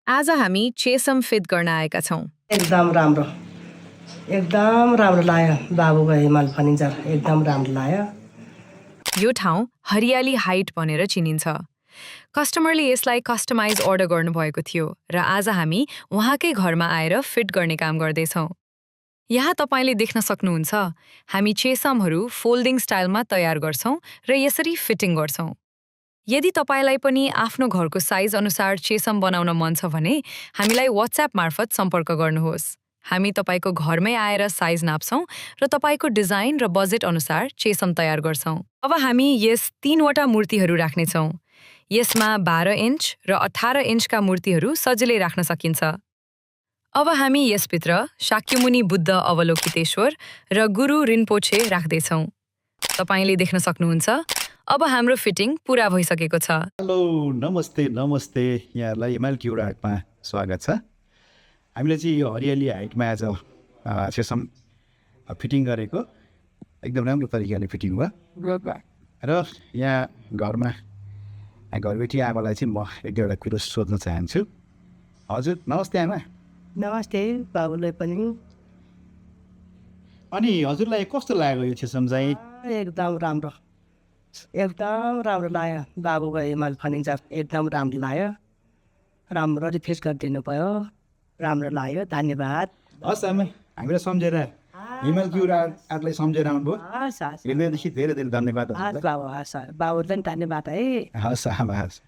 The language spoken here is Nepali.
आज हामी चेसम फिट गर्न आएका छौँ। एकदम राम्रो लाग्यो बाबुको हिमाल फर्निचर एकदम राम्रो लाग्यो। यो ठाउँ हरियाली हाइट भनेर चिनिन्छ। कस्टमरले यसलाई कस्टमाइज अर्डर गर्नुभएको थियो र आज हामी उहाँकै घरमा आएर फिट गर्ने काम गर्दैछौँ। यहाँ तपाईँले देख्न सक्नुहुन्छ हामी चेसमहरू फोल्डिङ स्टाइलमा तयार गर्छौँ र यसरी फिटिङ गर्छौँ। यदि तपाईँलाई पनि आफ्नो घरको साइज अनुसार चेसम बनाउन मन छ भने हामीलाई WhatsApp मार्फत सम्पर्क गर्नुहोस्। हामी तपाईँको घरमै आएर साइज नाप्छौँ र तपाईँको डिजाइन र बजेट अनुसार चेसम तयार गर्छौँ। अब हामी यस 3वटा मूर्तिहरू राख्नेछौँ। यसमा 12 इन्च र 18 इन्चका मूर्तिहरू सजिलै राख्न सकिन्छ। अब हामी यसभित्र शाक्यमुनि बुद्ध अवलोकितेश्वर र गुरु रिन्पोछे राख्दैछौँ। तपाईँले देख्न सक्नुहुन्छ अब हाम्रो फिटिङ पुरा भइसकेको छ। हेलो नमस्ते यहाँहरूलाई हिमाल क्युर हाटमा स्वागत छ। हामीले चाहिँ यो हरियाली हाइटमा आज चेसम फिटिङ गरेको एकदम राम्रो तरिकाले फिटिङ भयो र यहाँ घरमा घरबेटी आमालाई चाहिँ म एक दुईवटा कुरो सोध्न चाहन्छु। हजुर नमस्ते आमा। नमस्ते बाबुलाई पनि। अनि हजुरलाई कस्तो लाग्यो यो चेसम चाहिँ? एकदम राम्रो लाग्यो बाबुको हिमाल फर्निचर एकदम राम्रो लाग्यो। राम्ररी फिट गरिदिनु भयो, राम्रो लाग्यो। धन्यवाद। हस् आमा, हामीलाई सम्झेर हिमाल क्युर आर्टलाई सम्झेर आउनुभयो। हृदयदेखि धेरै धेरै धन्यवाद। बाबु पनि धन्यवाद है। हस् आमा हस्।